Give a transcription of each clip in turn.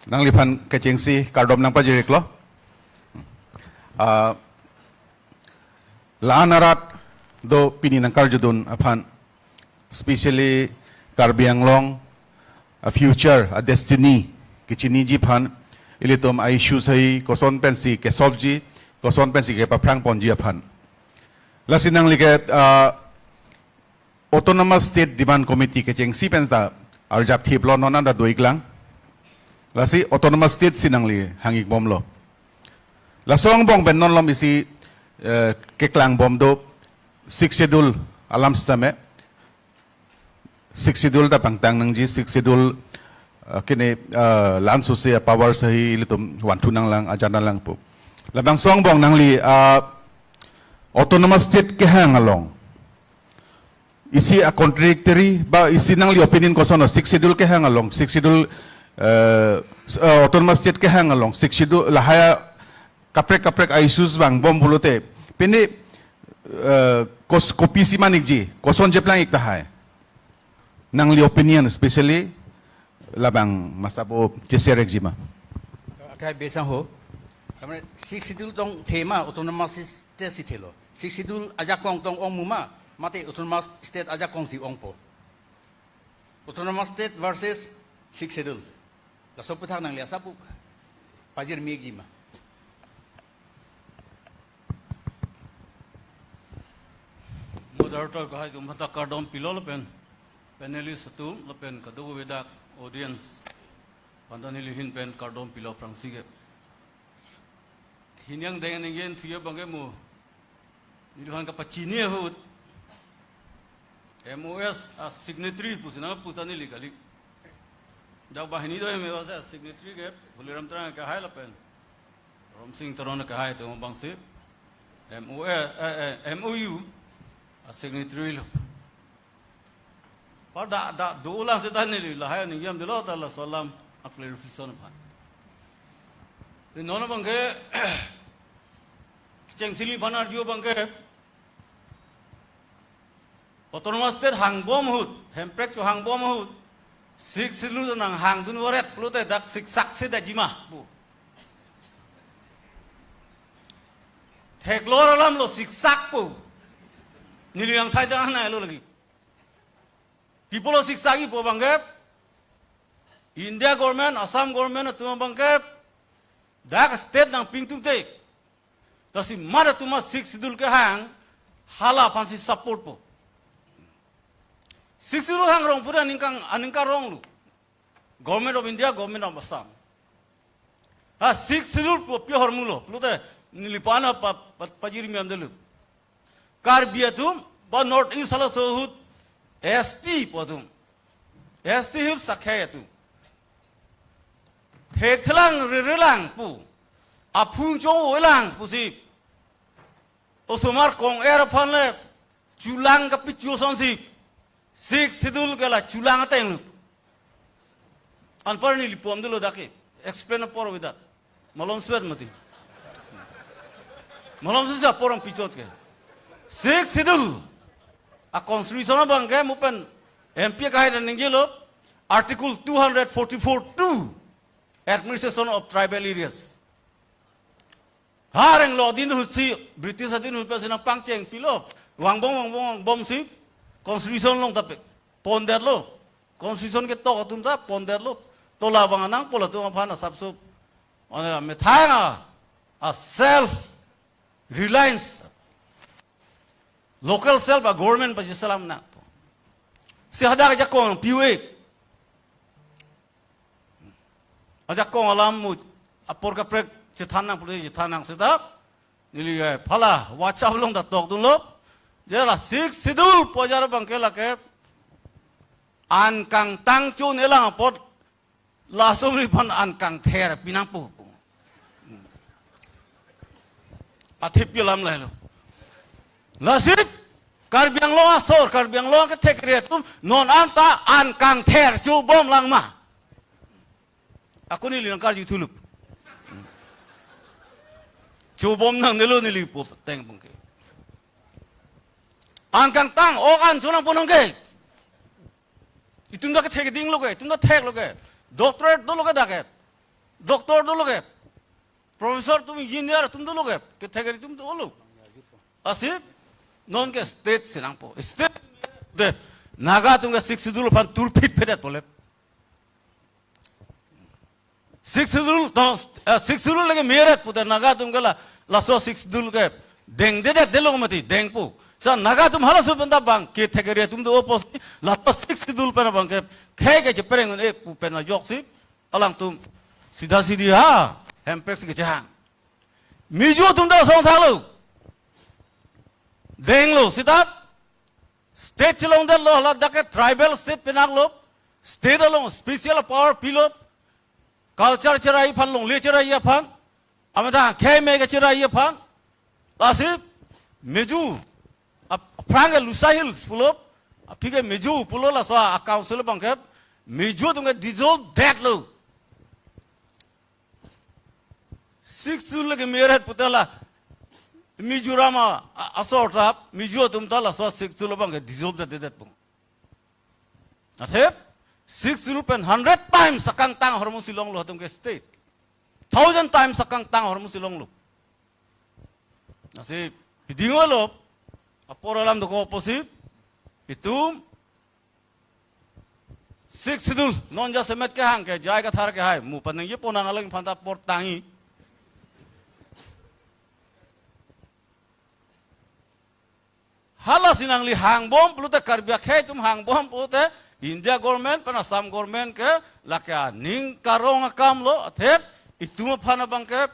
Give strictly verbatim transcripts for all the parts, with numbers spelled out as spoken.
Nangliphan kechengsi kardom nangpajir-iklo. Ah, la-an arat do pini nangkarjudun aphan, specially Karbi Anglong a future, a destiny kechiniji aphan, ilitum a-issue ahi koson pensi ke-solve-ji, koson pensi kepaphrang ponji aphan. Lasi nangli ke, ah, Autonomous State Demand Committee kechengsi pen ta arjap thiplo, non anta do-iklang. Lasi Autonomous State si nangli hang-ikbomlo. Laso angbong pen non malom isi, eh, keklangbom do Sixth Schedule alam sitame. Sixth Schedule ta pangtang nangji, Sixth Schedule, eh, kene, eh, la-an sose a-power ahi ilitum vanthu nanglang, ajan nanglang pu. Labangso angbong nangli, ah, Autonomous State kehang along isi a-contradictory, ba isi nangli opinion koson, Sixth Schedule kehang along, Sixth Schedule, eh, eh, Autonomous State kehang along, Sixth Schedule lahai kaprek kaprek a-issues vangbom pulote, pini, eh, kos-, kopisi man-ikji, koson cheplang-ik tahai? Nangli opinion, specially labang masa bo che-share-ikji ma? Akai besang ho. Karena Sixth Schedule tong thema Autonomous State si thelo. Sixth Schedule ajakong tong ong mu ma, mate Autonomous State ajakong si ongpo. Autonomous State versus Sixth Schedule. Laso aputhak nangli asap pu pajir-ikji ma? Moderator kahai atum aphan ta kardom pilo lapen panelist atum lapen kadokave dak audience aphan ta neli ahin pen kardom pilo aphrangsi ke. Hini angdeng ningje thu abang ke mo, neliphan kapachini ahut M O S a-signatory pusi nangpu ta neli kali. Dak banghini do M O S a-signatory ke Holiram Terang kahai lapen Romsing Teron kahai atum abangsi M O A, eh, eh, M O U a-signatory lo. Par dak, dak dolang seta neli lahai ningjam dolo ta laso alam a-clarification aphan. Te non abang ke kechengsi neliphan arju abang ke Autonomous State hangbom ahut, Hemprek chohangbom ahut, Sixth Schedule nanghangdun varet pulote dak siksak si damji ma pu. Theklong alam lo siksak pu. Neli nangthai dang nai lo lagi. Pi apotlo siksak-ikpo abang ke? India government, Assam government atum abang ke dak state nangpi ingtungte. Lasi mat atum a-Sixth Schedule kehang, hala aphansi support po. Sixth Schedule hangrong pura aningkan, aningkan rong lo. Government of India, Government of Assam. Ha, Sixth Schedule pu pi ahormu lo pulote neliphan pa, pa, pajir-ikji ma dolo. Karbi atum ba North East halaso ahut S T pu atum. S T Hills akhei atum. Thekthelang rerelang pu, aphung chong-oilang pusi, osomar kong-er aphan le chulang kapichu asonsi Sixth Schedule ke la chulang ateng lo. Anpar neli pom dolo dak ke. Explain apor vedak. Malom suet mati. Malom suet apor ang pichot ke. Sixth Schedule a-constitution abang ke mo pen M P kahai ta ningjelo, Article two hundred forty-four two, Administration of Tribal Areas. Hareng lo din ahutsi, British adin ahut pensi nangpangcheng pilo. Vangbom, vangbom, vangbomsi constitution along ta pe pondetlo. Constitution ketok atum ta pondetlo. To labang anang pol atum aphan asapso, mane methang a, a-self reliance, local self a-government pachiselam nang. Si hadak ajakong pi-o-ik. Ajakong alam mo apor kaprek chethan nang pulote chethan nang seta. Neli ke phala WhatsApp along ta tokdunlo. Je la Sixth Schedule pu ajar abang ke lake an kangtang cho-un-elang apot, laso neliphan an kangther pi nangpo. Athip alam lahelo. Lasi Karbi Anglong asor, Karbi Anglong kethekre atum non anta an kangther chobomlang ma? Ako neli nangkarju thulo. Chobom nangnelo neli pu ateng abang ke. An kangtang, ok an cho nangpo nang ke. Itum ta kethek dinglo ke, itum ta theklo ke. Doctorate dolo ke dak ke. Doctor dolo ke, professor atum, engineer atum dolo ke, category atum dolo. Lasi non ke state si nangpo. State de Naga atum ke Sixth Schedule aphan turphit phedet pole. Sixth Schedule to, eh, Sixth Schedule lake merit pute Naga atum ke la, laso Sixth Schedule ke dengdedet delo mati, dengpo. Sa Naga atum halaso pen ta bang ke category atum do apotsi, laso Sixth Schedule pen abang ke khei ke chepereng un-e pu pen ajoksi alangtum sida sidi ha, hemprek si kechehang. Mizo atum ta song thalo. Denglo, sita state chelongdetlo, hala dak ke tribal state penanglo, state along special power pilo, culture cherai aphan, longle cherai aphan, amethang khei me ke cherai aphan. Lasi Mizo, ap-, aphrang ke Lushai Hills pulo, aphi ke Mizo pulo, laso a-council abang ke Mizo atum ke dissolve detlo. Sixth Schedule lake merit pute la Mizoram a, a, asor ta Mizo atum ta laso Sixth Schedule abang ke dissolve det det pung. Athe Sixth Schedule pen hundred times akangtang ahormu si longlo atum ke state. Thousand times akangtang ahormu si longlo. Lasi piding olo, apor alam dokok apotsi, itum Sixth Schedule non jasemet kehang ke J I Kathar ke hai, mu paningje ponnang, alang aphan ta apor tangji. Halasi nangli hangbom pulote, Karbi akhei atum hangbom pulote, India government pen Assam government ke lake aning karong akamlo, athe itum aphan abang ke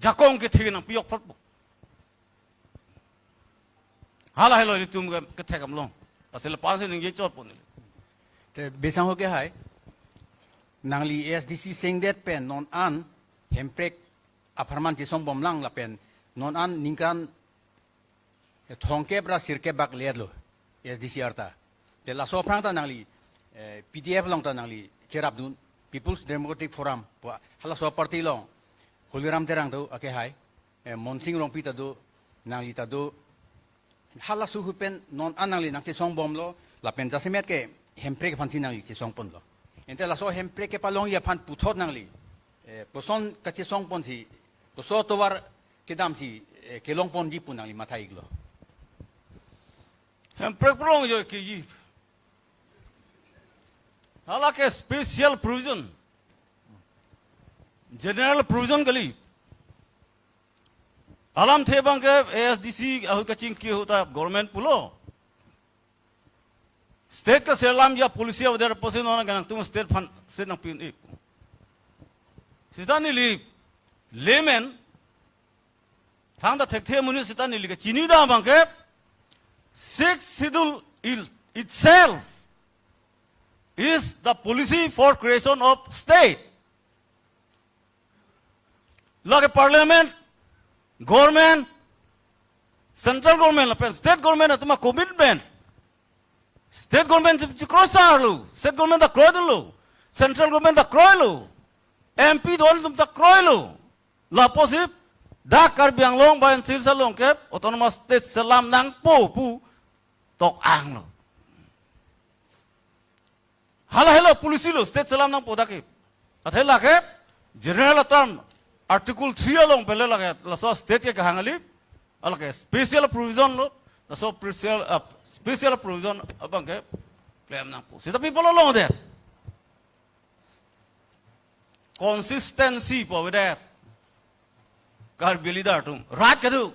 jakong kethe nangpi-ok phot po. Hala helo itum ke, kethek amlong. Lasi lapu-an si ningje chot pon neli. Te Bisang ho ke hai, nangli A S D C sengdet pen non an hemprek apharman chesongbomlang lapen non an ningkan thomkep ra sirkep bak letlo A S D C arta. Te laso aphrang ta nangli, eh, P D F along ta nangli cherapdun, People's Democratic Forum pu halaso party along Holiram Terang do ake hai, eh, Monsing Rongpi ta do, nangli ta do. Halaso ahut pen non an nangli nangchesongbomlo, lapen jasemet ke hemprek aphansi nangli chesongponlo. Ante laso hemprek kepalongji aphan puthot nangli, eh, koson kachesongponsi, koson atovar kedamsi, eh, kelongponji pu nangli matha-iklo? Hemprek palongji ke ji. Hala ke special provision. General provision kali. Alamthe abang ke A S D C ahut kachingki ahut ta government pulo. State ke selam ya policy order apotsi non ke nangtum state aphan, state nangpi un-e. Sita neli layman, thangta thekthe amonit sita neli kachini dam abang ke, Sixth Schedule il-, itself is the policy for creation of state. Lake parliament, government, central government lapen state government atum a-commitment. State government chekroisarlo, state government ta kroidunlo, central government ta kroilo, M P do-an atum ta kroilo. Lapusi dak Karbi Anglong bai Silchar along ke autonomous state selam nangpo pu tok-anglo. Hala helo policy lo, state selam nangpo dak ke. Athe lake general term article three along pen le lake laso state ke kehang kali, lake special provision lo, laso special, uh, special provision abang ke klem nangpo. Sita pi pulo longdet? Consistency pu avedet. Karbi leader atum rat kadu.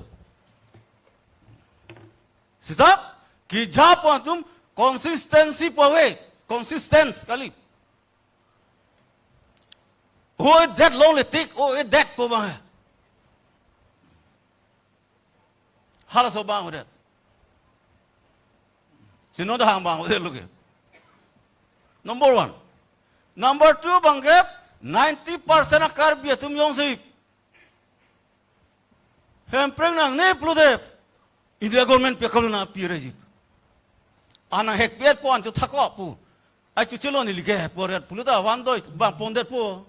Sita kejapo atum consistency pu ave, consistent kali. O-edet longle tik, o-edet pu abang. Halaso abang avedet. Sino dah hang abang avedet lo ke. Number one. Number two abang ke, ninety percent a-Karbi atum jongsi hemprek nangne pulote India government pi akam nangpi reji. Anang hek piet po, an chothakok pu. Ai chochelo neli ke pu ret pulote van doi bang pondet po.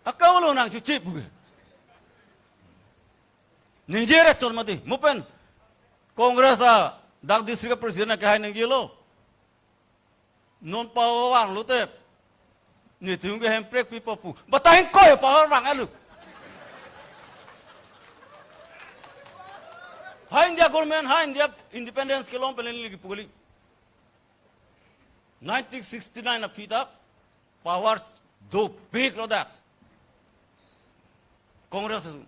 Akam lo nang choche pu ke. Ningje ret chot mati. Mo pen Congress a dak district president ke hai ningjelo. Non pavanglo te Netum ke Hemprek pipo pu. Batai koi power vang alu. Ha India government, ha India independence kelong pen neli kipu kali. Nineteen sixty-nine aphi ta power dopiklo dak Congress atum.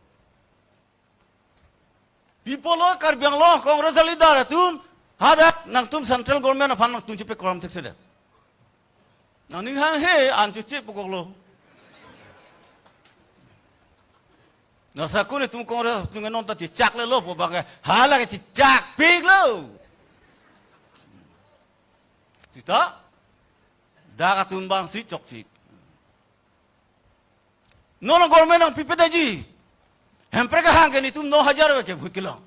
Pipo lo Karbi Anglong Congress a leader atum, hadak nangtum central government aphan nangtum chepe koram thekse de. Nangning hanghe an chuche pukoklo. Nasa kune tum Congress atum non ta chechak le lo pu abang ke, hala ke chechakpiklo. Sita, dak atum abang si chokche. Non government nangpipe daji. Hemprek ahang ke netum no hajar vet ke vote kelong.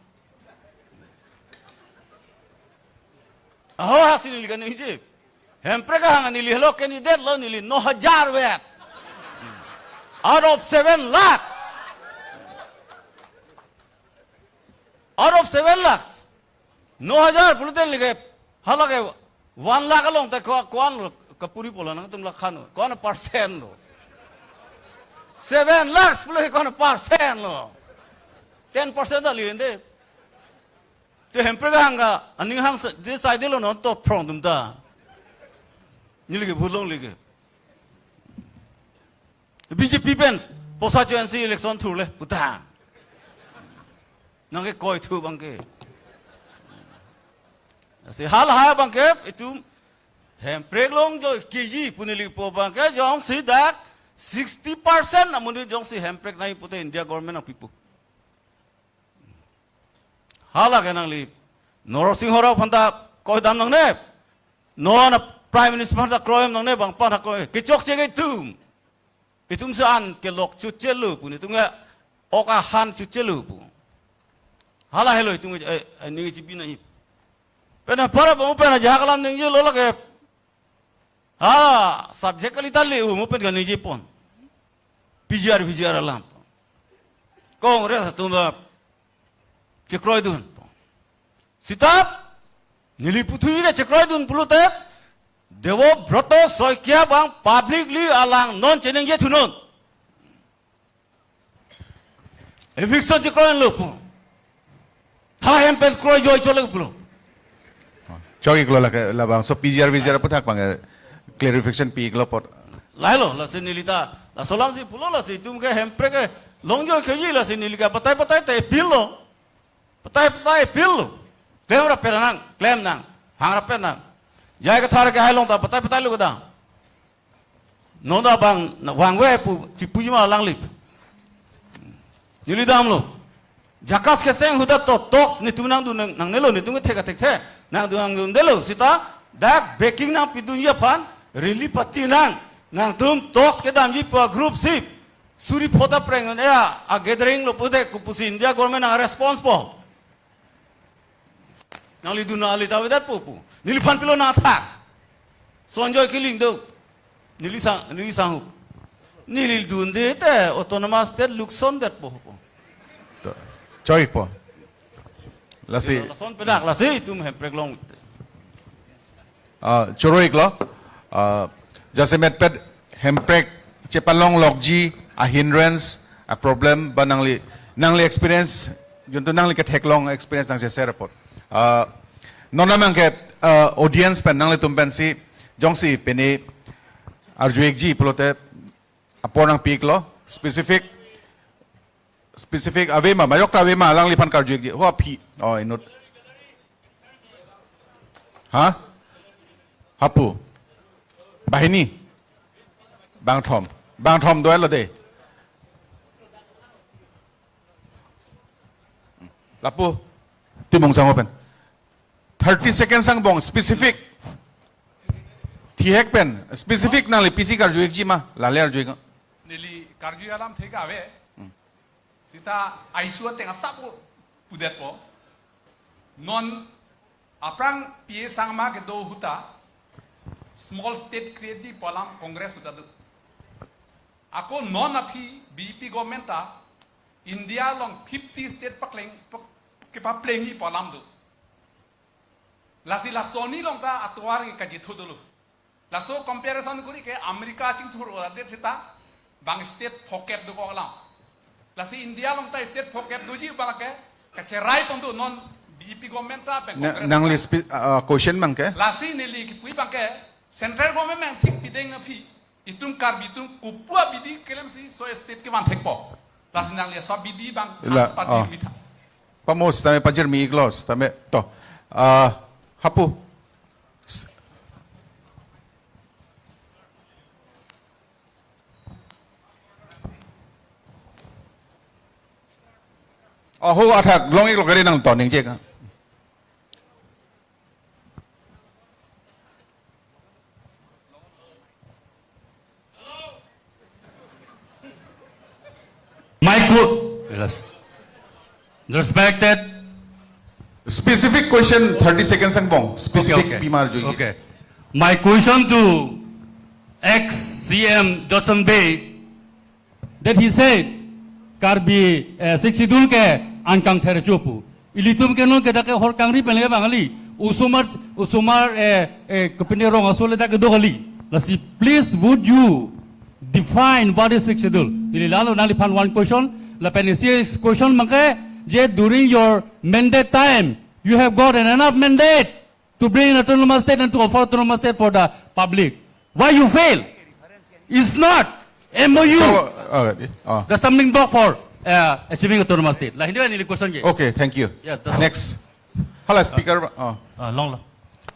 Aho hasi neli kaningje. Hemprek ahang neli helo candidate lo, neli no hajar vet. Out of seven lakhs. Out of seven lakhs. No hajar pulote lake, hala ke one lakh along te ko-, ko-an lo, kapuri pola nangtum lakhan lo. Ko-an percent lo. Seven lakhs pulo ko-an percent lo. Ten percent ta liende. Te Hemprek ahang ke, aning hang se, de sai de lo non to phrong atum ta. Neli ke vote longle ke. B J P pen, posa cho N C election thurle, puta. Nang ke koi thu abang ke. Si hal ha abang ke, itum Hemprek longjoikeji pu neli pu abang ke, jongsi dak sixty percent amonit jongsi Hemprek nai pute India government nangpipo. Hala ke nangli. Norasing Hora aphan ta koi dam nangne. Non a Prime Minister aphan ta kroidam nangne, bang aphan ta kroi. Kechokche ke itum. Itum si an kelok chuchelo pu, itum ke ok ahan chuchelo pu. Hala helo itum ke, eh, eh, ning chibi nai. Pen apara bang pen ajahak alam ningje lo lake. Ha, subject kali ta le u mo pen kaningje pon. P G R, V G R alam. Congress atum ba chekroidun. Sita, neli puthu ke chekroidun pulote, Debobroto Saikia abang publicly alang non cheningje thunon. Eviction chekroilo pu. Ha hem pen kroijoi chole pulo. Chokiklo lake labangso P G R V G R aputhak abang, eh, clarification pi-iklo apot. Lahelo, lasi neli ta, laso alam si pulo, lasi itum ke Hemprek ke longjoikeji, lasi neli ke batai batai te appeal lo. Batai batai appeal lo. Klem rapet nang, klem nang, hang rapet nang. J I Kathar ke hai along ta batai batai lo kedam. Non ta bang, na vangve pu, chipujima alanglip. Neli damlo. JACAS kecheng ahut ta to talks netum nangdun nang, nangnelo, netum ke thek athek the. Nangdun nangdundelo, sita, dak backing nangpidunji aphan, rally party nang, nangtum talks kedamji pu a group sip. Suri phota preng ya, a gathering lo pute kopusi India government nang response po. Nangli dun nangli ta avedet po pu. Neliphan pilo nangthak. Sonjoy Kiling do. Neli sang, neli sang hu. Neli dunde te autonomous state lukson det po pu. To. Choi po. Lasi. Lason pedak lasi itum Hemprek long. Ah, choro-iklo. Ah, jasemet pet Hemprek chepalonglokji a hindrance, a problem ba nangli, nangli experience, juntu nangli ketheklong experience nangche-share apot. Ah, non abang ke, ah, audience pen nanglitum pensi, jongsi pini arju-ikji pulote apor nangpi-iklo, specific, specific ave ma, majok ta ave ma, alangliphan karju-ikji. Ho aphi. Oh, inut. Ha? Hapu. Banghini. Bangthom. Bangthom do-etlo de. Lapu. Timung sang open. Thirty seconds angbong specific. Thihek pen specific nangli pisi karju-ikji ma, lale arju-ik. Neli karju alam thek ave. Hmm. Sita aisua tenga sapo pudetpo. Non aphrang P A Sangma kedo ahut ta small state create-ji pu alam Congress ahut ta do. Ako non aphi B J P government ta India along fifty state pakleng, pak-, kepaplengji pu alam do. Lasi lason along ta atovar ke kajithu dolo. Laso comparison kuri ke America chingthur adet seta bang state phokep dokok alam. Lasi India along ta state phokep doji abang ke kacherai pon do non B J P government ta pen Na- Congress nangli ta. Spe- uh, question abang ke? Lasi neli kipu abang ke central government abang thik pideng aphi itum Karbi atum kopi abidi keklem si so state kevan thekpo. Lasi nangli so abidi abang La- pajir oh. Mitha. Pamos tame pajir mi iglos tame to. Uh, hapu. S- Oho athak long ik lo kari nang toning cek. My qu- yes. Respected. Specific question, thirty seconds angbong. Specific okay, okay. Pimar jo. Okay. My question to ex C M Jotson Bey, that he said, Karbi, eh, Sixth Schedule ke angkang ther chopu. Ilitum ke non ke dak ke hor kangri pen le bang kali. Osomar, osomar, eh, eh, kepine rong aso le dak ke do kali. Lasi, please, would you define what is Sixth Schedule? Ili lalo nangliphan one question. Lapen isi question abang ke, je during your mandate time, you have got an enough mandate to bring an autonomous state and to offer autonomous state for the public. Why you fail? It's not M O U. So, uh, uh, the stumbling block for uh, achieving autonomous state. Lah, hindi ba neli question ke? Okay, thank you. Yeah, that's all. Next. Hala speaker. Uh, uh, long lo.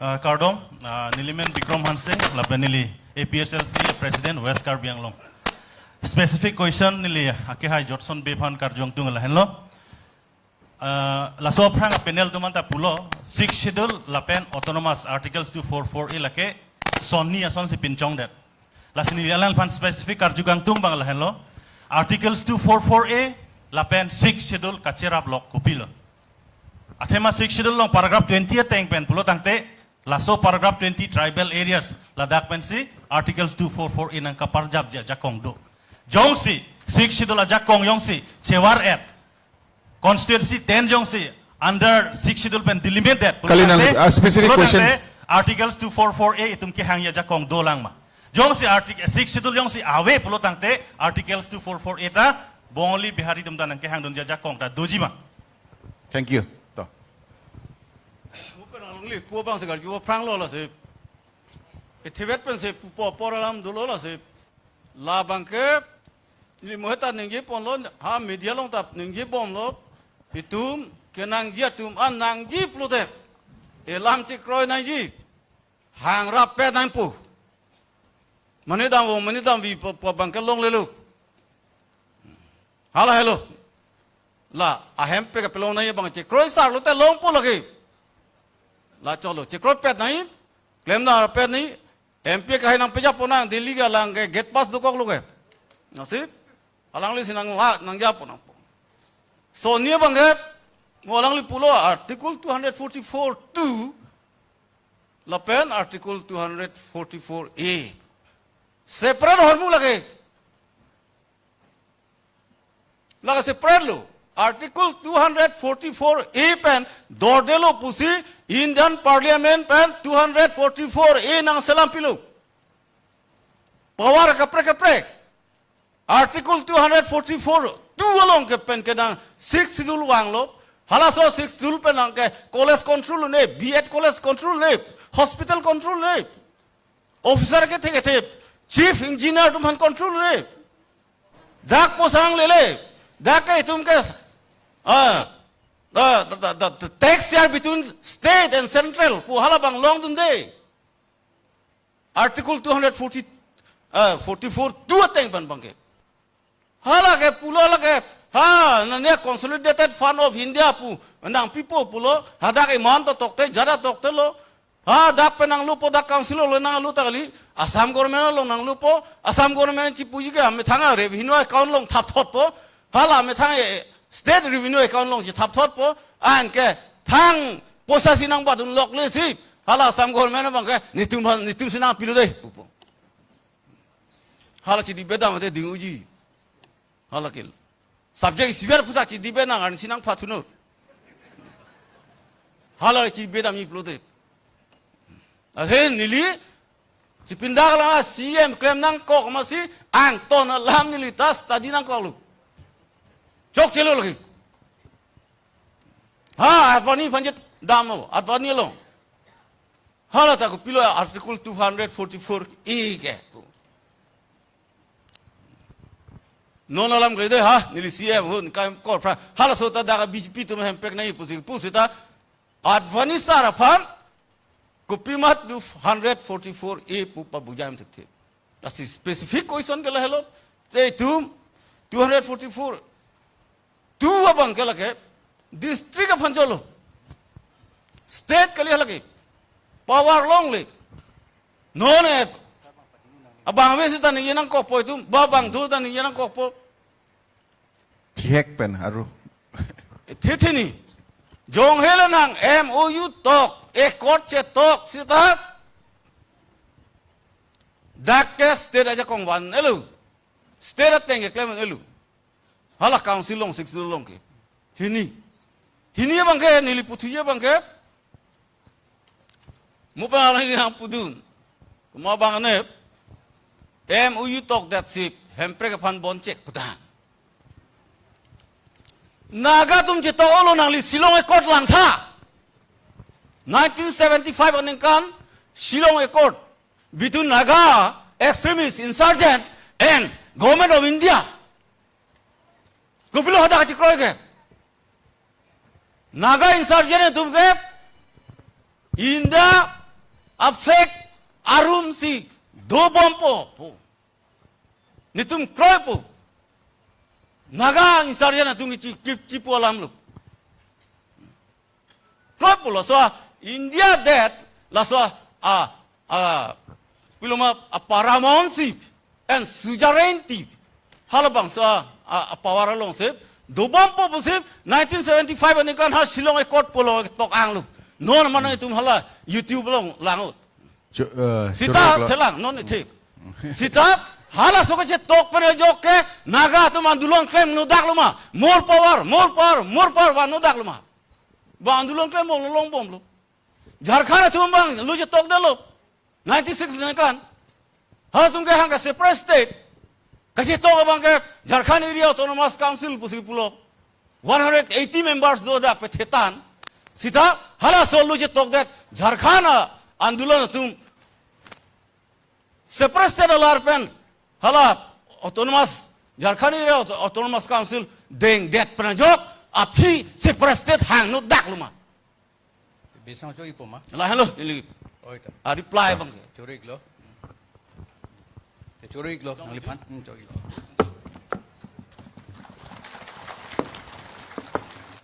Uh, kardom, uh, neli men Bikram Hanse, lapen neli A P H L C President West Karbi Anglong. Specific question neli akehai Jotson Bey aphan karjong tung lahenlo. Uh, laso aphrang panel atum anta pulo, Sixth Schedule lapen Autonomous Articles two four four A lake sonni asonsi pinchongdet. Lasi neli alangliphan specific karju kangtung abang lahenlo. Articles two four four A lapen Sixth Schedule kacherap lok kopilo. Athema Sixth Schedule along paragraph twenty ateng pen pulo tangte, laso paragraph twenty tribal areas ladak pensi Articles two four four A nangkaparjapji ajakong do. Jongsi Sixth Schedule ajakong jongsi chevar-et, constituency ten jongsi under Sixth Schedule pen delimit det. Kali nang, ah, specific question. Articles two four four A itum kehangji ajakong dolang ma? Jongsi artic-, Sixth Schedule jongsi ave pulo tangte Articles two four four A ta Bengali Bihari atum ta nangkehangdunji ajakong ta doji ma? Thank you. To. Mupen alongli pu abang si karju aphrang lo lasi. Ithivet pensi pupo apor alam dolo lasi. Labang ke, ili mo heta ningje ponlo, ha media along ta ningje bomlo, itum kenangji atum an nangji pulote, elam chekroi nangji, hangrap pet nangpo. Mane damvo, mane damvi pu, pu abang ke longlelo. Hala helo. La, ahempek apelong nangji abang chekroi sar lote longpo lake. La cholo, chekroi pet nangji, klem nang pet nangji, M P kahai nangpejappo nang, Delhi ke alang ke gate pass dokok lo ke. Lasi, alanglisi nang la, nangjappo nangpo. So, ni abang ke, mo alangli pulo Article two hundred forty-four two, lapen Article two hundred forty-four A. Separate ahormu lake. Lake separate lo. Article two hundred forty-four A pen dordelo pusi Indian Parliament pen two hundred forty-four A nangselam pilo. Power kaprek kaprek. Article two hundred forty-four two along ke pen ke nang Sixth Schedule vanglo. Halaso Sixth Schedule pen nang ke college control ne, B Ed college control ne, hospital control ne, officer kethe kethe, chief engineer atum aphan control ne. Dak posang lele, dak ke itum ke, ah, the, the, the, the tax share between state and central pu hala abang longdunde. Article two hundred forty, ah, forty-four two ateng pen abang ke. Hala ke pulo hala ke, ha, nane Consolidated Fund of India pu, nangpipo pulo, hadak iman to tokte, jada tokte lo, ha, dak pen nanglupo, dak council lo nanglu ta kali, Assam government along nanglupo, Assam government chipuji ke amethang a revenue account along thapthotpo, hala amethang e state revenue account along chethapthotpo, anke thang poisa si nangpadun lokle si, hala Assam government abang ke, netum, netumsi nangpilo dei, pupo. Hala chedebate dam ate ding uji. Hala kil. Subject isiver puthak chedebate nang ansi nangpathu non. Hala chedebate dam iplote. Ahin neli Chipindak lang a C M klem nangkok masi angton alam neli ta study nangkoklo. Chokchelo lagi. Ha, Advani aphan chetdam lo, Advani along. Hala ta kopilo Article two hundred forty-four A ke. Non alam kali de ha, neli C M ahut kam kor pra. Halaso ta dak B J P atum hemprek nangji pusi pu seta Advani sar aphan kopi mat two hundred forty-four A pu pabujam thekthe. Lasi specific question ke lahelo. Te itum two hundred forty-four two abang ke lake district aphan cholo. State kali halake. Power longle. Non e. Abang ave seta ningje nangkokpo itum. Ba bang thu ta ningje nangkokpo. Thihek pen aru. Thithini. Jong hela nang M O U tok, accord chetok seta. Dak ke state ajakong van-elo. State ateng keklem-elo. Hala council along, six along ke. Hini. Hini abang ke, neli puthuji abang ke. Mo pa neli nangpudun. Komat abang ne. M O U tokdet si, hemprek aphan bon chek putang. Naga atum chetok-olo nangli Shillong Accord langtha. Nineteen seventy-five aningkan Shillong Accord between Naga extremist insurgent and Government of India. Kopilo hadak achikroi ke. Naga insurgent atum ke India a flag arumsi dobompo pu. Netum kroipo. Naga insurgent atum kichi, kichipu alam lo. Kroipo laso India det laso a, a, piloma a paramountcy and suzerainty. Halabangso a, a, a power alongsi dobompo pusi nineteen seventy-five aningkan ha Shillong Accord pulo tok anglo. Non mane itum hala YouTube along lang-o. Cho-, eh, sita choro-iklo. Thelang, non ithe. Sita halaso kachetok pen ajok ke Naga atum andolon klem nodaklo ma. More power, more power, more power van nodaklo ma. Ba andolon klem long longbomlo. Jharkhand atum abang lo chetokdetlo. Ninety-six aningkan. Halatum ke hang ke separate state. Kachetok abang ke Jharkhand Area Autonomous Council pusi pulo. One hundred eighty members do dak pethetan. Sita halaso lo chetokdet Jharkhand a andolon atum separate state alar pen hala autonomous Jharkhand Area Auto-, Autonomous Council dengdet pen ajok aphi separate state hang nodaklo ma. Bisang cho-ikpo ma? Lahelo, neli. Oi ta. A reply abang ke. Choro-iklo. Te choro-iklo, nangliphan. Hmm, choro-iklo.